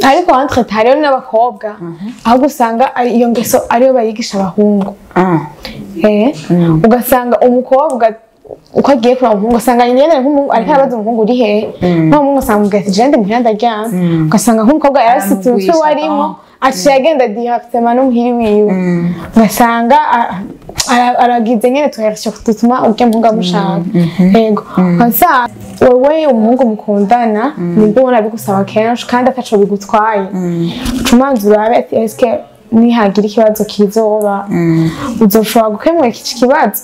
Ariko entre hariho n'abakobwa ahubwo usanga ari iyo ngeso ariyo bayigisha abahungu. Ugasanga umukobwa uko agiye kuraba umuhungu usanga nyene nk'umuhungu ariko arabaza umuhungu uri hehe, nk'umuhungu usanga amubwira ati jewe ndi muhira ndaryamye, ugasanga nk'umukobwa yarasitse umutwe warimo aciye agenda directement no muhira wiwe, ugasanga aragize nyene tuheresha dutuma urya muhungu amushaka. Yego, ugasanga wewe umuhungu mukundana nibwo ubona bigusaba kenshi kandi ataco bigutwaye, uca umanza urabe ati eske nihagira ikibazo kizoba uzoshobora gukemura iki kibazo.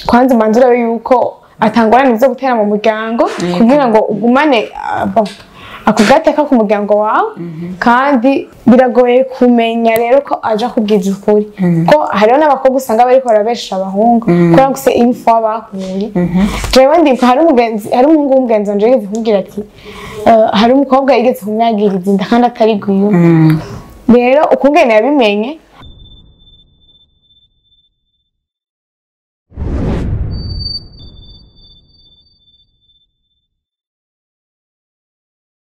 Kwanza umanza urabe yuko atangorane zo gutera mu muryango kugira ngo ugumane ako gateka ku muryango wawe. Kandi biragoye kumenya rero ko aja kubwiza ukuri, ko hariho n'abakobwa usanga bariko barabesha abahungu kubera ngo se info bahuye. Jewe ndibuka hari umugenzi, hari umuhungu w'umugenzi wanje yigeze kumbwira ati hari umukobwa yigeze kumwagiriza inda kandi atari gwiwe. Rero ukungene yabimenye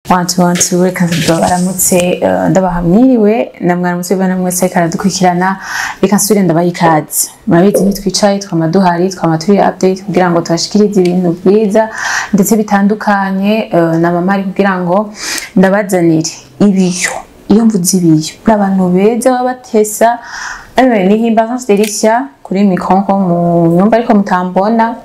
Wantu reka baramutse, ndabaha mwiriwe na mwaramutse bana mwese karadukurikirana. Reka nsubire ndabaha ikaze. Murabizi ntitwicaye, twama duhari, twama turi update kugira ngo tubashikirize ibintu byiza ndetse bitandukanye, na mama ari kugira ngo ndabazanire ibiyo. Iyo mvuze ibiyo n'abantu beza babatesa. Anyway, ni Himbaza Delicia kuri micro nko mu nyumba ariko mutambona.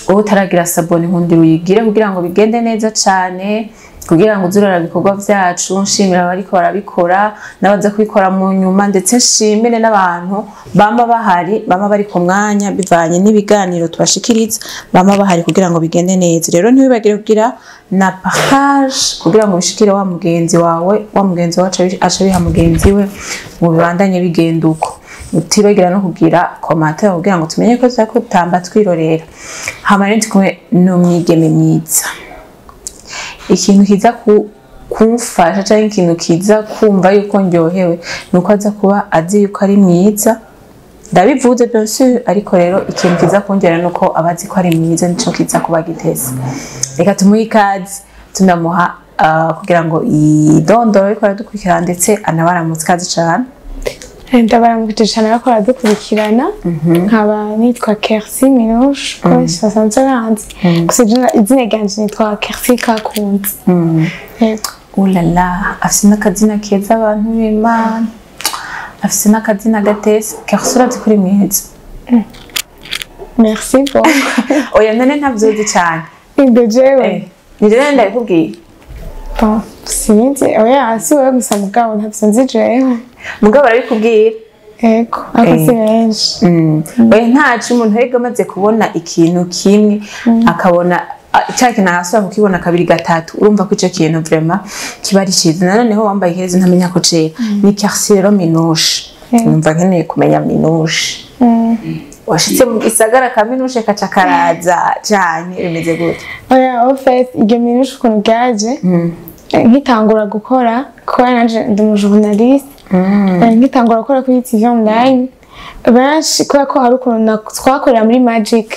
Utaragira sabone nkundira uyigire kugira ngo bigende neza cane, kugira ngo uzurara ibikorwa vyacu. Nshimira abariko barabikora n'abaza kubikora mu nyuma, ndetse nshimire n'abantu bama bahari, bama bari ku mwanya bivanye n'ibiganiro tubashikiriza, bama bahari kugira ngo bigende neza. Rero ntiwibagire kugira na partage kugira ngo bishikire wa mugenzi wawe, wa mugenzi wacu aca biha mugenzi we, mu bibandanye bigenda uko. Utibagira no kugira commentaire kugira ngo tumenye ko turiko dutamba twirorera. Hama rero ndi kumwe n'umwigeme mwiza. Ikintu kiza kumfasha canke ikintu kiza kumva yuko ndyohewe nuko aza kuba azi yuko ari mwiza. Ndabivuze bien sûr, ariko rero ikintu kiza kongera nuko abazi ko ari mwiza nico kiza kuba giteze. Reka tumuhe ikaze tunamuha kugira ngo idondoro ariko aradukurikirana ndetse anabaramutse. Ikaze cane. Ndabaramukije cane bariko baradukurikirana. Nkaba nitwa Kersi Minouche, ko benshi basanzwe banzi. Gusa izina ryanje nitwa Kersi Kakunze. Yego. Ulala, afise n'akazina keza abantu b'Imana. Afise n'akazina gatese. Kersi urazi ko uri mwiza. Merci beaucoup. Oya none ntavyozi cane. Ibyo jewe. Ni jewe ndabikubwiye. Bon, sinzi, oya si wewe gusa mugabo ntavyo nzi jewe. Mugabo arabikubwira. Ego, ariko si benshi. Oya ntaco umuntu yiga amaze kubona ikintu kimwe akabona ca kintu arasubira kukibona kabiri gatatu, urumva ko ico kintu vraiment kiba ari ciza. Noneho wambaye iheze ntamenya ko cera. Ni Kersi rero Minouche. Numva nkeneye kumenya Minouche. Washitse mu gisagara ka Minouche kaca karaza canke bimeze gute? Oya, au fait, iryo Minouche ukuntu ryaje, nkitangura gukora, kubera nanje ndi umu journaliste, nkitangura gukora kuri TV online, benshi kubera ko hari ukuntu twakorera muri Magic,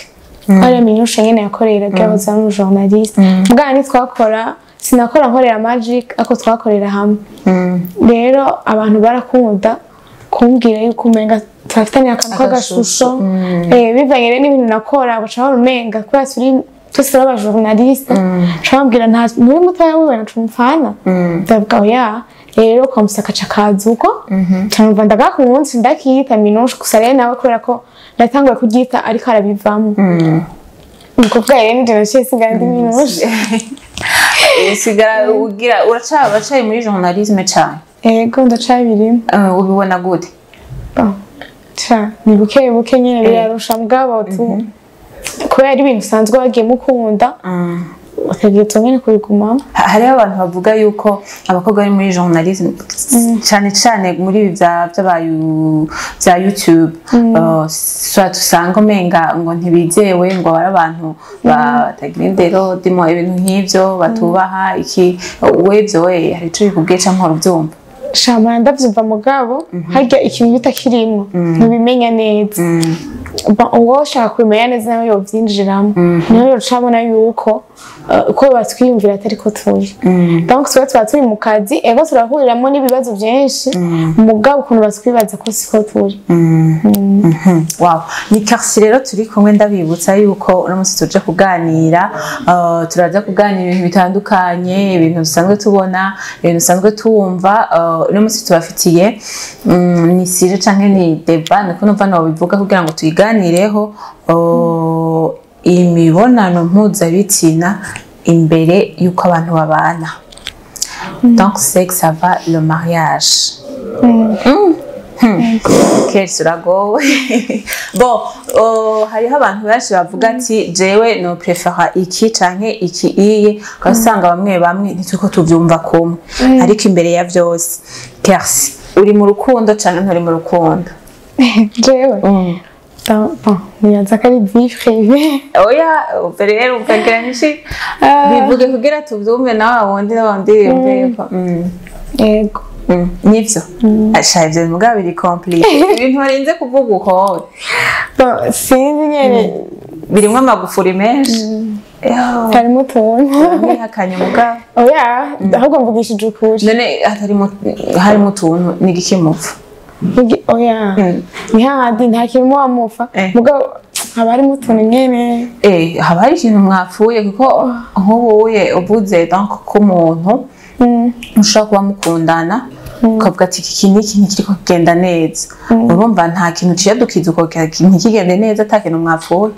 hariya Minouche nyene yakorera ryahoze ari umu journaliste. Mugabo ntitwakora, sinakora nkorera Magic, ariko twakorera hamwe. Rero abantu barakunda kumbwira yuko umenga turafitanye akantu k'agashusho, bivanye rero n'ibintu nakora, baca barumenga kubera turi twese turi aba journaliste, baca bambwira nta muri mutoya wiwe naca umupfana. Ndavuga oya, rero kwa Musaka ca kaza uko, nca numva ndagakunze ndakiyita Minouche. Gusa rero nawe kubera ko natanguye kuryita ariko arabivamwo. Ni ukuvuga rero nije naciye nsigara ndi Minouche. Usigara ugira uracari muri journalisme cane? Ego, ndacabirimo. Ubibona gute? Bon, ca ni buke buke nyene birarusha mugabo tu kubera ari ibintu usanzwe wagiye mukunda, utegerezwa nyene kubigumamo. Hariho abantu bavuga yuko abakobwa bari muri journalisme cane cane muri ibi vya YouTube, soit usanga umenga ngo ntibizewe, ngo ari abantu batagira indero dimo ibintu nk'ivyo batubaha iki. Wevyo we hari ico bikubwiye canke uhora uvyumva? Shamara ndavyumva mugabo harya ikintu bitakirimwo ntubimenya neza. Uwo ushaka kubimenya neza nawe yovyinjiramo, niho yoca abona yuko uko batwiyumvira atari ko turi. Donc twe tuba turi mu kazi, ego turahuriramo n'ibibazo byinshi, mugabo ukuntu batwibaza ko siko turi. Wow, ni Kercy rero turi kumwe. Ndabibutsa yuko uno munsi tuje kuganira, turaza kuganira ibintu bitandukanye, ibintu dusanzwe tubona, ibintu dusanzwe tumva. Uno munsi tubafitiye ni sujet canke ni débat, niko numva nobivuga, kugira ngo tuyiganireho, imibonano mpuzabitsina imbere yuko abantu babana, donc sexe avant le mariage. Kenshi uragowe. Bon, hariho abantu benshi bavuga ati jewe no préféra iki canke iki iye, ugasanga bamwe bamwe ntituko tuvyumva kumwe. Ariko imbere ya vyose, Kercy, uri mu rukundo canke nturi mu rukundo? Jewe, bon, nibaza ko ari vie privée. Oya, rero ukagira nishi bivuge kugira tuvyumve, nawe wundi n'abandi yumve yuko Yego. Nivyo asha, ivyo mugabo biri compliqué, ibintu barinze kuvuga uko. Bon, sinzi nyene. Birimwo amagufuri menshi. Yo, Harimo utuntu. mwihakanye mugabo. Oya, ahubwo mvugishije ukuri. None hatarimo, harimo utuntu, ni igiki mupfa? Oya, ni hahandi nta kintu muba mupfa. Mugabo haba harimo utuntu nyene. Haba hari ikintu mwapfuye, kuko nk'ubuye uvuze donc ko umuntu mushobora kuba mukundana, ukavuga ati iki n'iki ntikiriko kugenda neza, urumva nta kintu ciyadukiza uko ntikigende neza ata kintu mwapfuye.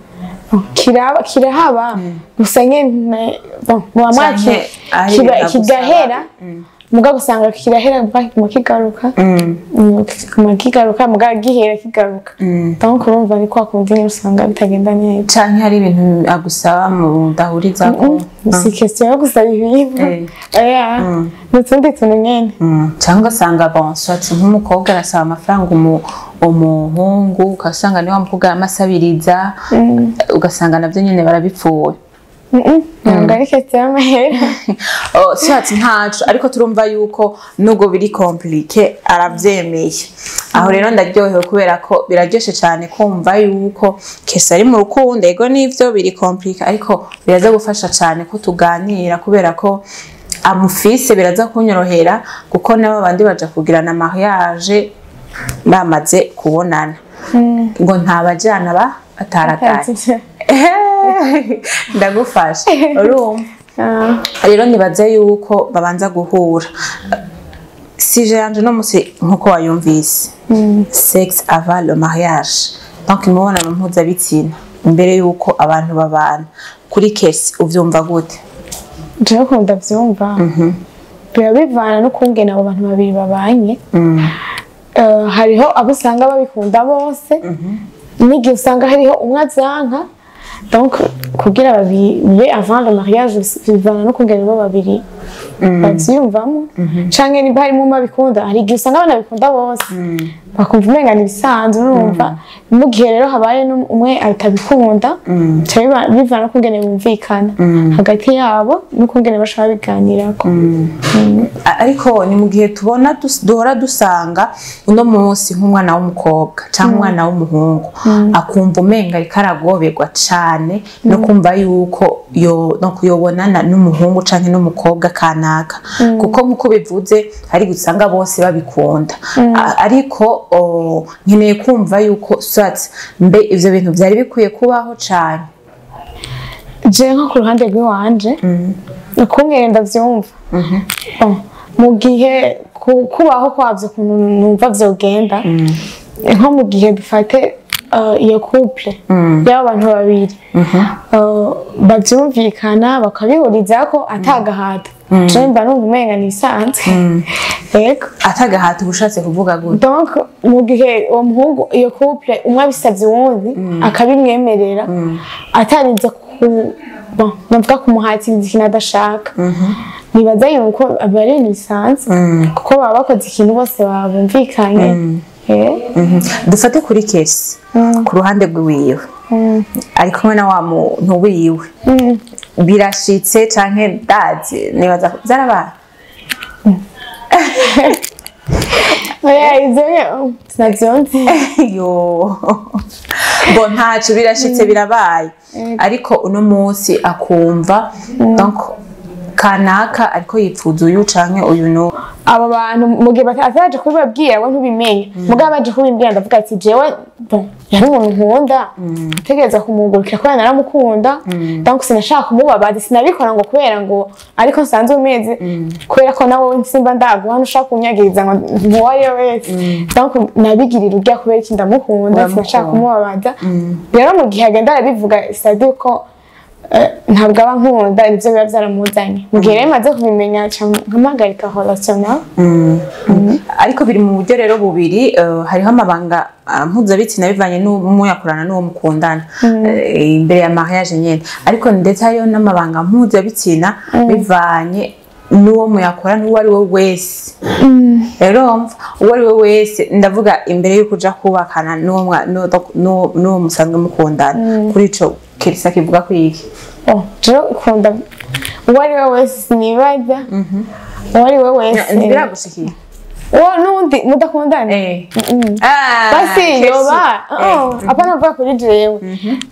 Kiraba, kirahaba gusa nyene, bon, muba mwaki Canke ari ibintu kigahera, mugabo usanga kirahera kiguma kigaruka. Kiguma kigaruka, mugabo gihera kigaruka. Donc urumva ni kwa kundi nyene usanga bitagenda neza. Canke hari ibintu agusaba mudahurizako? Si question yo gusaba ibintu. Oya, ni utundi tuntu nyene. Cyangwa ugasanga, bon, soit nk'umukobwa arasaba amafaranga umuhungu, ugasanga niwe mukobwa aramasabiriza, ugasanga nabyo nyine barabipfuye. Ntabwo ari question y'amahera. Oh, soit ntaco, ariko turumva yuko nubwo biri compliqué aravyemeye. Aho rero ndaryohewe kubera ko biraryoshe cyane kumva yuko Kesa ari mu rukundo. Ego nivyo biri compliqué, ariko biraza gufasha cyane ko tuganira, kubera ko amufise biraza kunyorohera, kuko nabo bandi baja kugirana mariage bamaze kubonana, ngo ntabajana ba bataragaye. Ndagufasha, urumva? Rero nibaze yuko babanza guhura. Sujet yanje no musi nkuko wayumvise, sexe avant le mariage, donc imibonano mpuzabitsina imbere yuko abantu babana. Kuri Kesi uvyumva gute? Jewe ukuntu ndavyumva, biba bivana n'ukungene abo bantu babiri babanye. Hariho abo usanga babikunda bose, n'igihe usanga hariho umwe avyanka. Donc kugira babibe avant le mariage bivana n'ukungene bo babiri bavyiyumvamo, canke niba harimo umwe abikunda. Hari igihe usanga banabikunda bose, bakumva umenga ni ibisanzwe. Urumva, mu gihe rero habaye umwe atabikunda, bica bivana n'ukungene bumvikana hagati yabo n'ukungene bashobora biganirako. Ariko ni mu gihe tubona duhora dusanga uno munsi nk'umwana w'umukobwa cyangwa umwana w'umuhungu akumva umenga ariko aragoberwa cane no kumva yuko yo no kuyobonana n'umuhungu canke n'umukobwa kanaka, kuko nk'uko bivuze hari gusanga bose babikunda. Ariko nkeneye kumva yuko soit mbe ivyo bintu vyari bikwiye kubaho cane. Je nko ku ruhande rw'iwanje, ukungene ndavyumva, bon, mu gihe kubaho kwavyo, ukuntu numva vyogenda, nko mu gihe dufate iyo couple y'abo bantu babiri bavyumvikana bakabihurizako atagahato, je mba numva umenga ni ibisanzwe, yego. Atagahato ushatse kuvuga gute? Donc mu gihe uwo muhungu, iyo couple, umwe abisavye uwundi akabimwemerera, atarinze ku, bon, navuga kumuhatiriza ikintu adashaka, nibaza yuko aba ari ibintu bisanzwe, kuko baba bakoze ikintu bose babumvikanye. Dufate kuri Kesi, ku ruhande rw'iwiwe, ari kumwe na wa muntu wiwe, birashitse canke ndazi nibaza ko vyarabaye? Oya, ivyo sinavyumva. Yo. Bo ntacyo, birashitse, birabaye, ariko uno munsi akumva donc kanaka ariko yipfuza uyu canke uyu no. Abo bantu mu gihe ataraje kubibabwira, we ntubimenya. Mugabo baje kubimbwira, ndavuga ati jewe, bon, yari umuntu nkunda, ntegereza kumugurukira kubera naramukunda. Donc sinashaka kumubabaza, sinabikora ngo kubera ngo ariko nsanzwe umeze, kubera ko nawe simba ndaguha ushaka kunyagiriza ngo ntuwo ari we wese. Donc nabigirira urya kubera iki? Ndamukunda, sinashaka kumubabaza. Rero mu gihe agenda arabivuga, c'est-à-dire ko ntabwo aba nkunda, nibyo biba byaramuzanye. Mu gihe rero maze kubimenya, nca nkamuhagarika relation nawe. Ariko biri mu buryo rero bubiri. Hariho amabanga mpuzabitsina bivanye n'umuyakorana n'uwo mukundana imbere ya mariage nyene, ariko ndetse hariho n'amabanga mpuzabitsina bivanye n'uwo muyakora n'uwo ari we wese. Rero uwo ari we wese, ndavuga imbere y'uko uja kubakana n'uwo musanzwe mukundana. Kuri ico Kelisa kivuga ko iki? Oh, jewe ukunda uwo ari we wese, sinibaza uwo ari we wese. Ntibiragushikiye? Uwo n'undi mudakundana? Eh. Ah, Basi Kesu. yoba oh, apana kuvuga kuri jewe,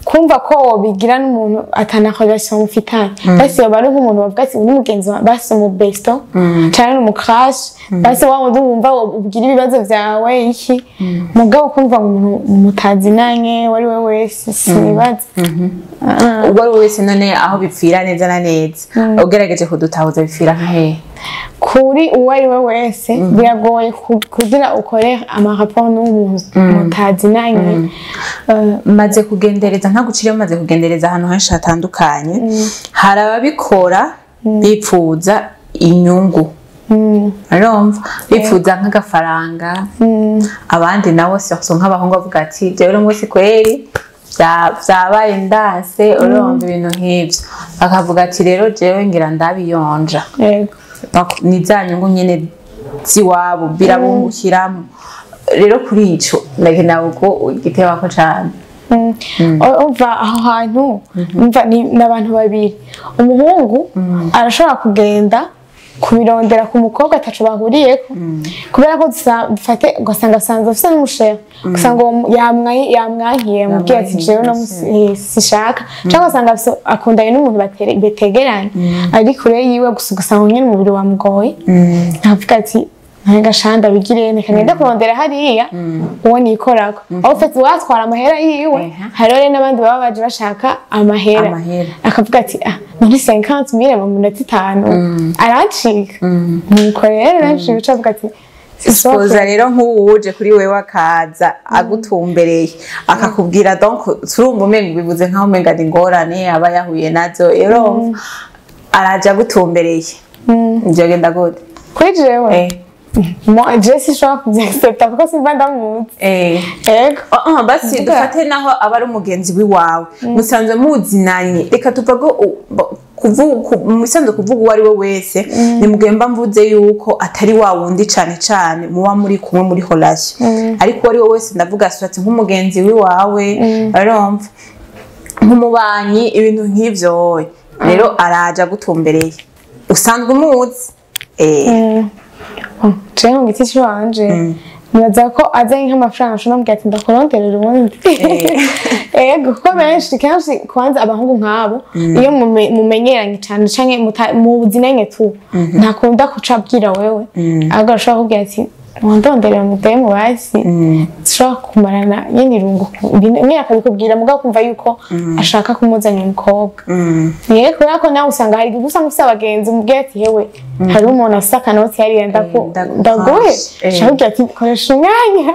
kumva ko wobigira n'umuntu atana relation mufitanye, basi yoba ari nk'umuntu bavuga ati uyu ni mugenzi wawe, basi umu besto canke umu crush, basi wa wundi wumva ubwira ibibazo vyawe iki. Mugabo kumva ngo umuntu mutazinanye, uwo ari we wese, sinibaza. Uwo ari we wese, none aho bipfira neza na neza, ugerageje kudutahuza, bipfira nka hehe? Kuri uwo ari we wese biragoye kugira ukore ama rapports n'umuntu mutazinanye. Maze kugendereza, ntaguciriye, maze kugendereza ahantu henshi hatandukanye, hari ababikora bipfuza inyungu, urumva, bipfuza nk'agafaranga. Abandi nabo, surtout nk'abahungu, bavuga ati jewe uno munsi kweri vyabaye ndanse, urumva, ibintu nk'ivyo, bakavuga ati rero jewe ngira ndabiyonja. Donc, ni za nyungu nyene z'iwabo, birabungukiramo. Rero kuri ico ndakenera uko igitebako cane. Umva, aho hantu umva ni abantu babiri. Umuhungu arashobora kugenda kubirondera ku mukobwa ataco bahuriyeko, kubera ko dufate ugasanga asanzwe afise n'umu chéri, ugasanga uwo yamwankiye, yamubwiye ati jewe no sishaka, cyangwa ugasanga akundanye n'umuntu betegeranye ari kure yiwe gusa, ugasanga nyine umubiri wamugoye, nkavuga ati ntabwo shanda bigire, reka ngende kurondera hariya uwo nikorako, aho ufite watwara amahera yiwe. Hariho rero n'abandi baba baje bashaka amahera. Amahera. Akavuga ati ah, muri 50 mille mu minota 5 arancika. Nuko rero benshi bica bavuga ati Spoza rero nk'ubu uje kuri wewe, akaza agutumbereye, akakubwira, donc turumva umenga bivuze nkaho umenga ni ingorane aba yahuye nazo. Rero araje agutumbereye, ivyo genda gute? Kuri jewe, moi je sinshobora kubyaccepta kuko simba ndamuzi. Ego. Ah, ah, basi dufate naho aba ari umugenzi w'iwawe musanzwe muzinanye, reka tuvuge musanzwe kuvuga uwo ari we wese, ni mugemba mvuze yuko atari wa wundi cane cane muba muri kumwe muri relation, ariko uwo ari we wese, ndavuga soit nk'umugenzi w'iwawe, urumva, nk'umubanyi, ibintu nk'ivyo. Rero araje agutumbereye, usanzwe umuzi. Jewe mu giti ciwanje nibaza ko azanye nk'amafaranga, nshobora kumubwira ati ndakuronderera ubundi. Ego, kuko benshi kenshi kwanza abahungu nk'abo iyo mumenyeranye cane canke muzinanye tu, ntakunda kuca abwira wewe, ahubwo arashobora kukubwira ati wandonderera umudemu, basi dushobora kumarana nyene irungu. Nyene akabikubwira, mugabo kumva yuko ashaka kumuzanira umukobwa. Yego, kubera ko nawe usanga hari igihe usanga ufise abagenzi, umubwira ati hewe, hari umuntu afise akanoti hariya, ndaguhe. Ashaka kubwira ati koresha umwanya.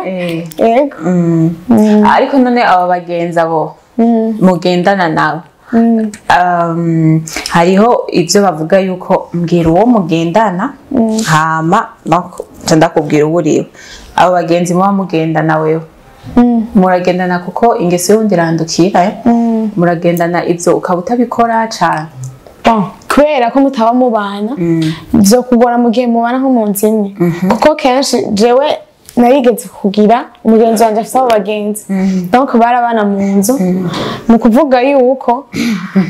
Yego. Ariko none aba bagenzi abo mugendana nabo, hariho ibyo bavuga yuko mbwira uwo mugendana, hama nca ndakubwira uwo uriwe. Abo bagenzi muba mugendana, wewe muragendana kuko ingeso y'undi irandukira, eh? Muragendana ibyo ukaba utabikora cane? Bon, kubera ko mutaba mubana, byo kugora mu gihe mubana nko mu nzu imwe, kuko kenshi jewe narigeze kugira umugenzi wanje afise abo bagenzi, donc barabana mu nzu. Ni ukuvuga yuko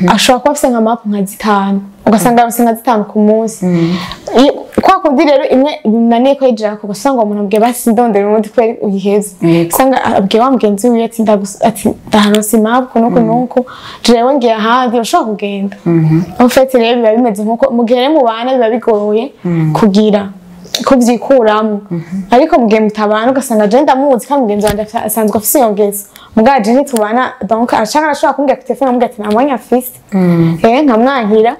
ashobora kuba afise nka mapu nka zitanu, ugasanga afise nka zitanu ku munsi. Kwa kundi rero imwe binaniye ko yijira ko usanga umuntu abwiye basi ndondera ubundi kubera uyiheze, usanga abwiye wa mugenzi wiwe ati ati ndaharonse impamvu nuko nuko jewe ngiye ahandi ushobora kugenda. En fait rero biba bimeze nkuko mu gihe rero mubana biba bigoye kugira kubyikuramo, ariko mu gihe mutabana ugasanga je ndamuzi kandi mugenzi wanje asanzwe afise iyo ngeso, mugabo je ntitubana, donc arashaka arashobora kumbwira ku telefone amubwira ati nta mwanya afise, nkamwankira,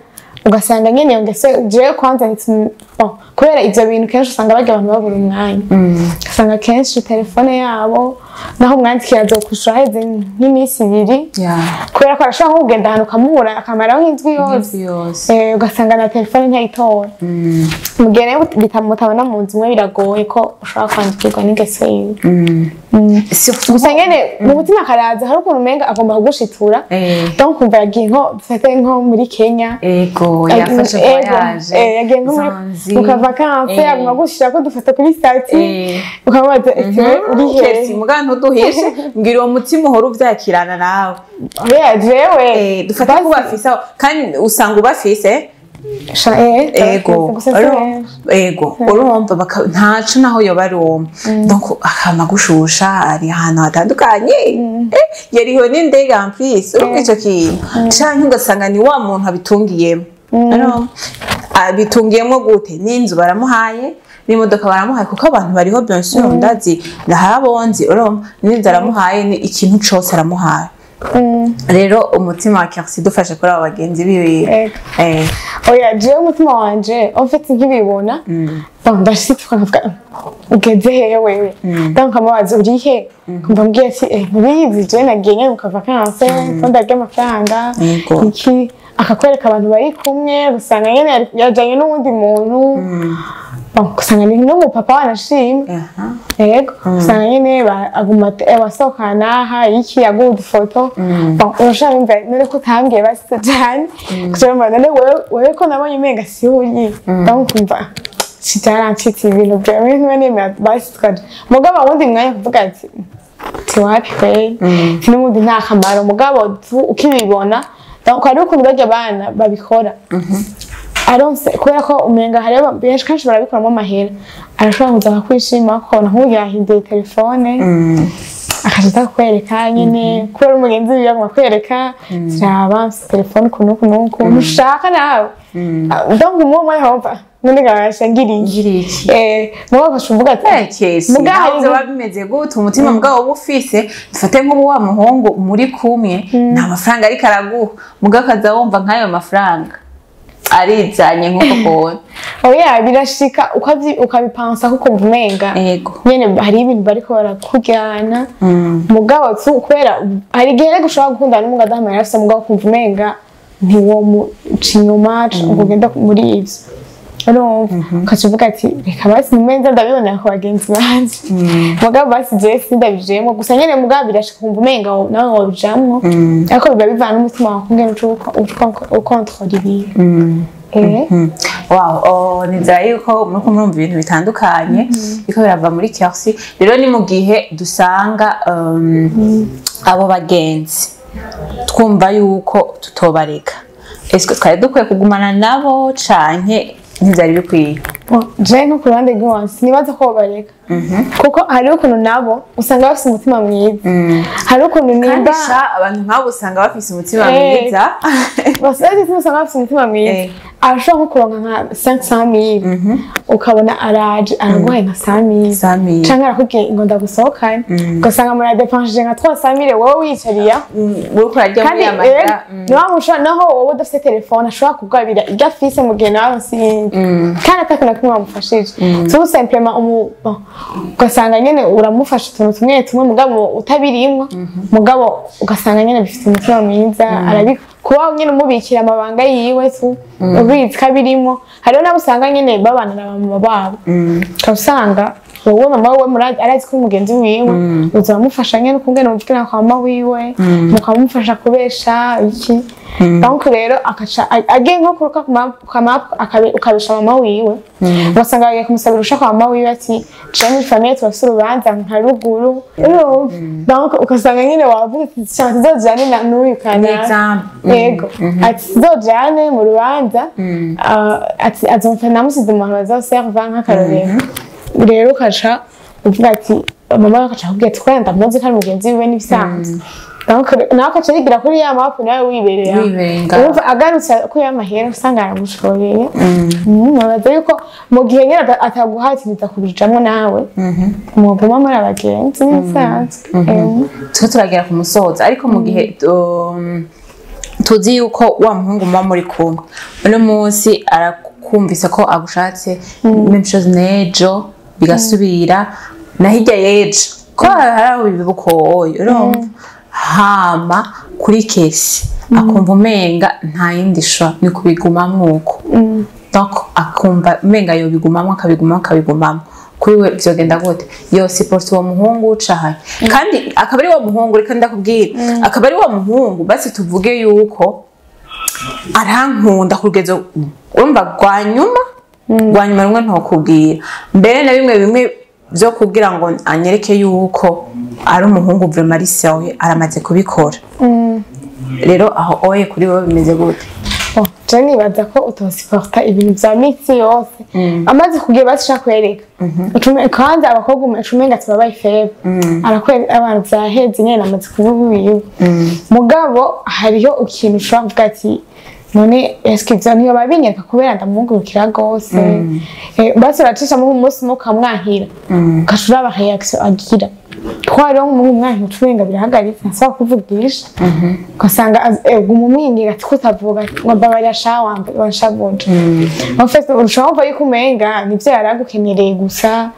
ugasanga nyene iyo ngeso jewe kwanza bon, kubera ivyo bintu kenshi usanga barya abantu babura umwanya, ugasanga kenshi telefone yabo naho umwandikiye azokwishura haheze nk'iminsi 2, kubera ko arashobora nko kugenda ahantu ukamubura akamaraho nk'indwi yose, ugasanga na telefone ntayitora. Mu gihe rero mutabona mu nzu imwe biragoye ko ushobora kwandikirwa n'ingeso yiwe. Gusa nyene mu mutima akaraza hari ukuntu umenga agomba kugushitura, donc kumva yagiye nko dufate nko muri Kenya, ego yafashe voyage, yagiye nko muri mu vacances, agomba gushira ko dufata kuri statut, ukamubaza ati uri hehe? Muga ntuduhishe, mbwira uwo mutima uhora uvyakirana nawe. Oya jewe dufate ko ubafise kandi usanga ubafise. Ego ego urumva ntaco naho yoba ari uwo, donc akama gushusha ari ahantu hatandukanye, yariho n'indege en plus, urumva ico kintu, canke ugasanga ni wa muntu abitungiyemo. Abitungiyemo gute? N'inzu baramuhaye, n'imodoka baramuhaye, kuko abantu bariho bien sûr ndazi ndahabonzi, urumva n'inzu aramuhaye, ni ikintu cose aramuhaye. Rero umutima wa Kercy dufashe kuri abo bagenzi biwe. Oya jewe umutima wanje en fait nkibibona ndashitwa nkavuga ugeze hehe wewe, donc nkamubaza uri he, nkumva mbwiye ati ntubizi jewe nagiye nyene mu vacances ndarya amafaranga iki, akakwereka abantu bari kumwe, usanga nyene yajanye n'uwundi muntu, usanga ni n'umupapa wanashima, yego usanga nyene aguma wasohokana aha iki yaguha udufoto, urashaka wumva none ko utambwiye basi tujane, kugira none wewe ko nabonye umenga si uri, donc umva byarancitse ibintu byawe niba nemera basi tukaja, mugabo wundi mwanya kuvuga ati tiwapi kweli n'ubundi nta kamaro, mugabo ukibibona donc hari ukuntu barya abana babikora aronse, kubera ko umenga hariho benshi kenshi barabikoramo amahera, arashobora kuza akakwishima ukabona nk'ubu yahinduye telefone akaja aza kukwereka nyene, kubera umugenzi wiwe aguma akwereka raba telefone uku n'uku n'uku ntushaka nawe, donc muwo mwanya wumva none gabasha ngiriye iki, mugabo ugaca uvuga ati mugabo biba bimeze gute umutima mugabo uba ufise, dufate nk'ubu wa muhungu muri kumwe nta mafaranga ariko araguha, mugabo akaza wumva nk'ayo mafaranga arizanye nk'uko kubona. Oya birashika ukabipansa kuko umenga nyene hari ibintu bariko barakujyana, mugabo kubera hari igihe rero ushobora gukundana n'umugabo adahamara afise, mugabo ukumva umenga ntiwomuca inyuma ngo ugende muri ivyo, urumva ukaca uvuga ati reka basi numenza ndabibonera ku bagenzi banje, mugabo basi jewe sindabijemwo, gusa nyene mugabo birashika ukumva umenga nawe wobijamwo, ariko biba bivana n'umutima wawe kungene uca ukontorora ibintu. Wow, nizera yuko muriko murumva ibintu bitandukanye biko birava muri Kercy. Rero ni mu gihe dusanga abo bagenzi twumva yuko tutobareka, est-ce que twari dukwiye kugumana nabo canke ntivyari bikwiye? Je nko ku ruhande rw'iwanje sinibaza ko bobareka, kuko hariho ukuntu nabo usanga bafise umutima mwiza, hari ukuntu nimba abantu nk'abo usanga bafise umutima mwiza, usanga bafise umutima mwiza, arashobora nko kuronka nka 500,000 ukabona araje araguhaye nka 100,000 canke arakubwiye ngo ndagusohokane, ugasanga muradepanshije nka 300,000 wowe wiyicariye uriko urarya muri ya mahera, naho wowe udafise telefone ashobora kugabira iryo afise mu gihe nawe sinzi, kandi atakintu na kimwe wamufashije, tout simplement ugasanga nyene uramufasha utuntu tumwe tumwe mugabo utabirimwo, mugabo ugasanga nyene bifite umutima mwiza, kuba nyene umubikira amabanga yiwe tu ubizi ko abirimwo. Hariho nabo usanga nyene babana na mama babo, ukaba usanga wowe mama wiwe arazi ko umugenzi wiwe uza uramufasha nyene ukungene muvugana kwa mama wiwe, mukamufasha kubesha iki, donc rero akaca agiye nko kuruka kwa mama ukabesha mama wiwe, ugasanga agiye kumusabira urusha kwa mama wiwe ati Je muri famille turafise urubanza nka ruguru, urumva, donc ugasanga nyine wavuga ati shaka tuzojane na n'uyu Ni kanaka. exemple. Yego, ati tuzojane mu rubanza, ati azomfa namusize mu bantu bazoserva, nk'akarorero. Rero ukaca uvuga ati mama we akaca akubwira ati kubera ndamuzi ko ari mugenzi wiwe n'ibisanzwe. Donc nawe akaca yigira kuri ya mapu, nawe wibereye aho. Wibereye ngaho. Urumva agarutse kuri ya mahera usanga aramushoreye. Nibaza yuko mu gihe nyine ataguhatiriza kubijamwo, nawe muguma muri abagenzi n'ibisanzwe. Turiko turagera ku musozo, ariko mu gihe tuzi yuko wa muhungu muba muri kumwe uno munsi arakumvise ko agushatse, même chose n'ejo bigasubira na hirya y'ejo, ko hari aho bibukoye, urumva, hama kuri kesi akumva umenga nta yindi choix ni kubigumamwo uko, donc akumva umenga yobigumamwo, akabigumamwo, akabigumamwo, kuri we vyogenda gute? Yo supporte uwo muhungu cahaye, kandi akaba ari wa muhungu, reka ndakubwira, akaba ari wa muhungu, basi tuvuge yuko arankunda ku rugezo, urumva, rwa nyuma, rwa nyuma rumwe ntokubwira mbere na bimwe bimwe vyo kugira ngo anyereke yuko ari umuhungu vraiment ari sérieux, aramaze kubikora. Rero aho oye kuri wowe bimeze gute? Bon, je nibaza ko utosiporta ibintu vya misi yose amaze kugira basi ushaka kwereka. Kandi abakobwa ucumenga tubabaye faible, arakwereka abantu vyaheze nyene, amaze kuvuga wiwe. Mugabo hariho ikintu ushobora kuvuga ati none eske ivyo niyo babinyereka kubera ndamugurukira gose? Basi uracishamo nk'umunsi umwe ukamwankira, ugaca uraba réaction agira, ko hariho nk'umuhungu umwankira ucumenga birahagaritse, ntasaba kuvugisha, ugasanga guma umwinginga ati ko utavuga, ngo mbabarira sha, wanshabuje. En fait ushobora kumva yuko umenga nivyo yari agukenereye gusa.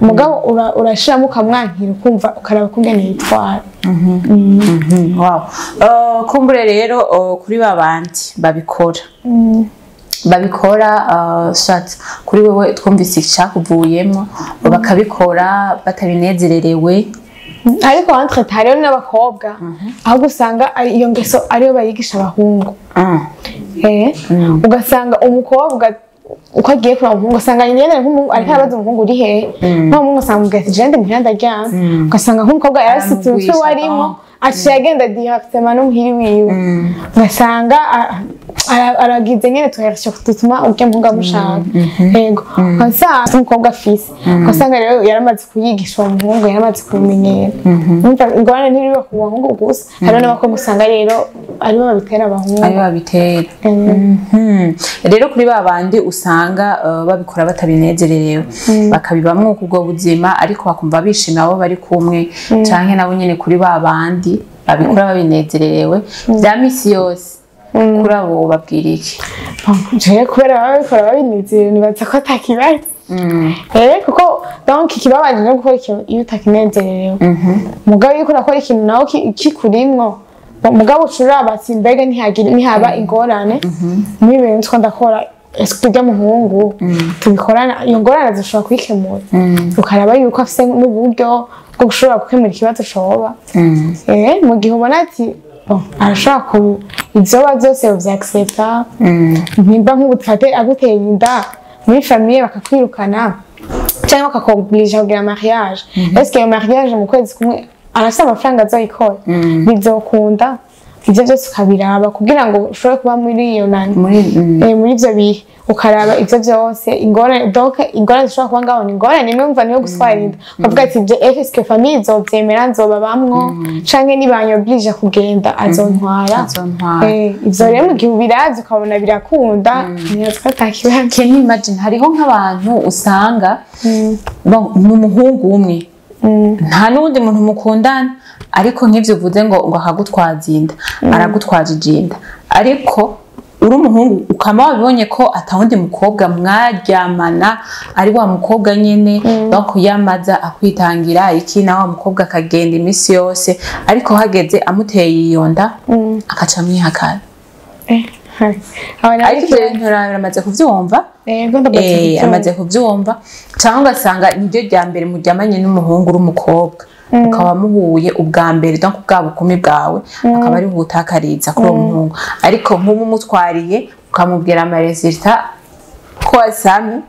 Mugabo urashiramo ukamwankira, ukumva, ukaraba ukungene yitwara. Wow. Kumbure rero kuri ba bandi babikora, soit kuri wewe twumvise icyakuvuyemo, bakabikora batabinezererewe. Ariko entre hariho n'abakobwa ahubwo usanga ari iyo ngeso ariyo bayigisha abahungu. Ugasanga umukobwa uko agiye kuraba umuhungu usanga nyene nk'umuhungu ariko arabaza umuhungu uri hehe, nk'umuhungu asanga amubwira ati je ndi muhira ndaryamye, ugasanga nk'umukobwa yarasitse umutwe Aramugwisha, warimo, aciye agenda directement no muhira iwiwe, ugasanga aragize nyene tuheresha dutuma urya muhungu amushaka. Yego, ugasanga umukobwa afise, ugasanga rero yaramaze kuyigisha uwo muhungu, yaramaze kubimenyera. Urumva ingorane ntiriba ku bahungu gusa, hariho n'abakobwa usanga rero aribo babitera abahungu. Aribo babitera. Rero kuri ba bandi usanga babikora batabinezererewe, bakabibamwo ubwo buzima, ariko bakumva bishimye abo bari kumwe, canke nabo nyene kuri ba bandi babikora babinezererewe vya misi yose, kuri abo babwira iki? Jewe kubera baba babikora babinezerewe, nibaza ko atakibazo. Kuko donc ikibabaje no gukora ikintu iyo utakinezererewe. Mugabo iyo uriko urakora ikintu nawe kikurimwo, mugabo uca uraba ati mbega ntihagira ntihaba ingorane muri ibi bintu two ndakora? Ese urya muhungu tubikorana, iyo ngorane zishobora kuyikemura? Ukaraba yuko afise n'uburyo bwo gushobora gukemura ikibazo coba. Mu gihe ubona ati bon, arashobora ku ivyoba byose uvyaccepta, nimba nk'ubu dufate aguteye inda, muri famille bakakwirukana cyangwa bakakuobligea kugira mariage, est-ce que iyo mariage mu kwezi kumwe arafise amafaranga azoyikora, bizokunda? Ivyo byose ukabiraba kugira ngo ushobore kuba muri iyo nani, muri muri ivyo bihe ukaraba ivyo byose, ingorane. Donc ingorane zishobora kuba ngaho ni ingorane imwe, mva niyo gutwara inda, ukavuga ati je est-ce que famille izovyemera nzobabamwo, canke nibanyoblige kugenda azontwara? Azontwara. Ivyo rero mu gihe ubiravye ukabona birakunda, nibaza ko atakibazo. Can you imagine, hariho nk'abantu usanga bon, ni umuhungu umwe, nta n'uwundi muntu mukundana, ariko nk'ivyo uvuze ngo akagutwaza inda, aragutwajije inda, ariko uri umuhungu ukaba wabibonye ko atawundi mukobwa mwaryamana, ari wa mukobwa nyene, donc yamaza akwitangira iki, na wa mukobwa akagenda iminsi yose, ariko hageze amuteye iyo nda akaca amwihakana. Aba nabo Ariko ivyo bintu biramaze kuvyumva. Yego, ndamaze kuvyumva. Amaze kuvyumva, cyangwa ugasanga niryo rya mbere muryamanye n'umuhungu uri umukobwa, ukaba muhuye ubwa mbere, donc bwa bukumi bwawe akaba ari butakariza kuri uwo muhungu, ariko nk'ubu umutwariye ukamubwira ama résultats ko wasamye,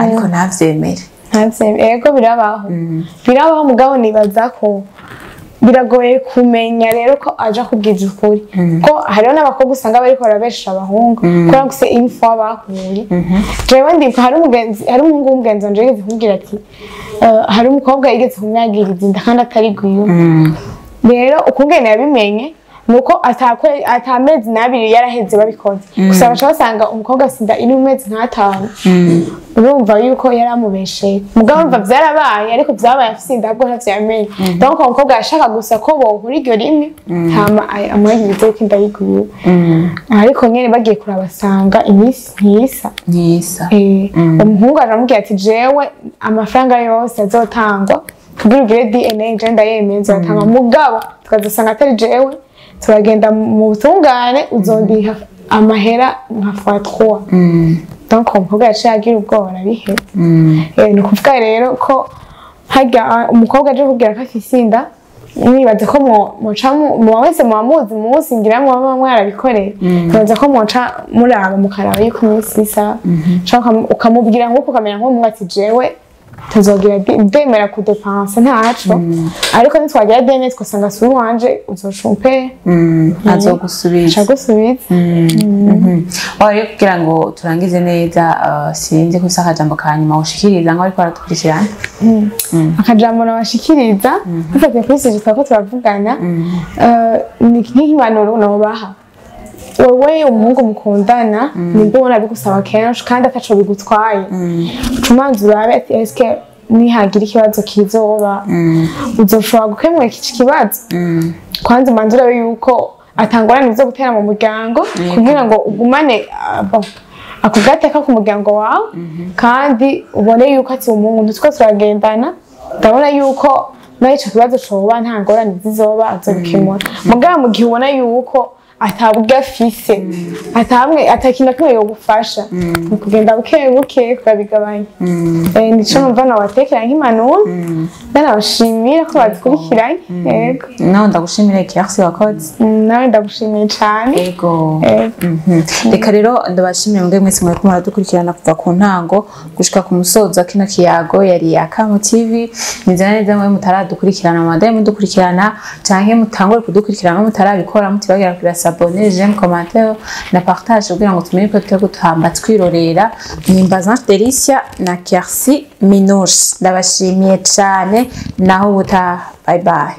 ariko ntavyemere. Ntavyemere. Ego, birabaho, birabaho, mugabo nibaza ko biragoye kumenya rero ko aja kubwiza ukuri, ko hariho n'abakobwa usanga bariko barabesha abahungu kubera ko c'est une fois bahuye. Jewe ndibuka hari umugenzi, hari umuhungu w'umugenzi wanje yigeze kumbwira ati hari umukobwa yigeze kumwagiriza inda kandi atari gwiwe. Rero ukungene yabimenye nuko atamezi n'abiri yaraheze babikoze gusa, baca basanga umukobwa afise inda iri mu mezi nk'atanu. Urumva yuko yari amubesheye, mugabo urumva vyarabaye, ariko vyabaye afise inda ahubwo ntavyo yamenye. Donc uwo mukobwa yashaka gusa ko bohura iryo rimwe, hama amwagirize yuko inda yiguye, ariko nyene bagiye kurabasanga iminsi ntisa. Ntisa. Umuhungu aramubwira ati: "Jewe amafaranga yose azotangwa kugira ugire DNA je ndayemeye, nzotanga, mugabo tukazosanga atari jewe, turagenda mu butungane, uzondiha amahera nka fois trois." Donc uwo mukobwa yaciye agira ubwoba, arabiheba. Ni ukuvuga rero ko harya umukobwa aje kubwira ko afise inda, nibaza ko muca muba wese muba muzi umunsi, ngira muba mwarabikoreye, nibaza ko muca muraba, mukaraba yuko iminsi isa, canke ukamubwira nk'uko ukamenya nk'uwo ati: "Jewe tuzogira ndemera kudepansa ntaco, ariko nitwagira DNA twasanga si uwanje, uzoca umpe." Azogusubiza. Aca gusubiza. Aho rero kugira ngo turangize neza, sinzi ko ufise akajambo ka nyuma ushikiriza ngo ariko aradukurikirana. Akajambo nabashikiriza dufatiye kuri sujet twariko turavugana, ni nk'impanuro nobaha: wewe umuhungu mukundana, nibwo ubona bigusaba kenshi kandi ataco bigutwaye, uca umanza urabe ati: "Eske nihagira ikibazo kizoba, uzoshobora gukemura iki kibazo?" Kwanza umanza urabe yuko atangorane zo gutera mu muryango, kugira ngo ugumane bon, ako gateka ku muryango wawe, kandi ubone yuko ati: "Umuntu two turagendana, ndabona yuko naho ico kibazo coba nta ngorane zizoba, azobikemura." Mugabo mu gihe ubona yuko atabwo afise, atamwe, atakintu na kimwe yogufasha, ni ukugenda buke buke ukabigabanya. Nico numva nabatekera nk'impanuro, ndanabashimira ko badukurikiranye. Yego. Nawe ndagushimire, Kersi, wakoze. Nawe ndagushimiye cane. Ego. Yego. Reka rero ndabashimire mwebwe mwese mwariko muradukurikirana kuva ku ntango gushika ku musozo wa kino kiyago. Yari Akamo TV. Nizera neza mwe mutaradukurikirana, mwandaye mudukurikirana canke mutangure kudukurikirana mutarabikora, mutibagira kugira s'abonner, j'aime, commentaire na partage kugira ngo tumenye ko turiko tuhamba twirorera. Nimbaza Delicia na Kersi Minouche, ndabashimiye cane. Naho ubutaha, bye bye.